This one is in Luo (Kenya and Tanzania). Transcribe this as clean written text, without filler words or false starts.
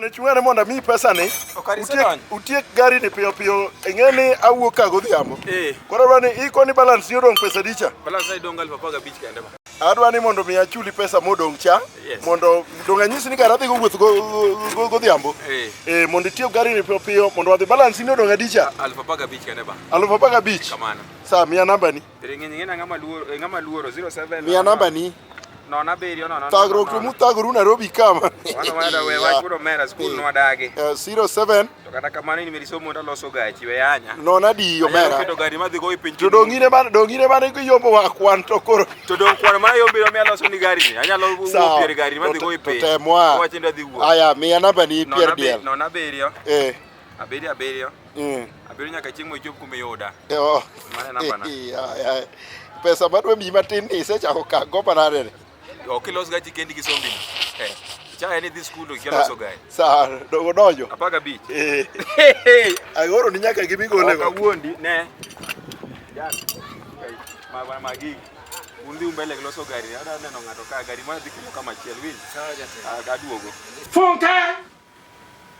Bende chung'ane mondo amiyi pesa ni. Okari Utiek, isedonjo? utiek gari ni piyo piyo. Ing'e ni awuok ka godhiambo. Eh. Koro adwa ni ikoni balance ni odong' pesa dicha. Balance idong' 15,000 kende ba. Adwa ni mondo mi achuli pesa modong' cha. Yes. Mondo dong' anyisi ni kara adhi go wuoth godhiambo. Eh. Eh, mondo itiek gari ni piyo piyo mondo wadhi balance ni odong' adicha. 15,000 kende ba. 15,000. Kamano. Sawa, miya namba ni. Tere ng'eny ng'eny ng'ama luoro, eh, ng'ama luoro 07. Miya namba ni. 0 7 0 0. Thagruok to muthagoru Nairobi kama. Wano wada we wach wuod omera skul nwadagi. 07 To kata kamano in merisomo mondo aloso gachi we yanya. nona di Anyalo omera. keto gari madhi go e piny. To dong' ine man dong' ine man giyombo wa kwan to koro. To dong' kwan mana yombi mi aloso ni gari ni. Anyalo wuok Sawa. pier gari madhi go e To piny. temwa. Wacho ni adhi wuok. Aya, miya namba ni pier diel. 0 7 Eh. 7 7 7 nyaka chieng' mochop kuma iyuda. Oh. Mano e nambana. Ay, ay. Pesa madwa miyi matin ni isechako kago manade ni. Ok ilos gachi kendi gi sombi ni. Eh. Chaye ni dhi skul to ikia loso gari. Sawa, dogo donjo. 15. Eh. Agoro ni nyaka gimigole Ok go. awuondi ne. Jan. Ma ma magi. Un dhi mbele gi loso gari. Adwa neno ng'ato ka gari mar dhi kelo kama chiel winj. Sawa jatelo. Ah, Aduogo. Funke!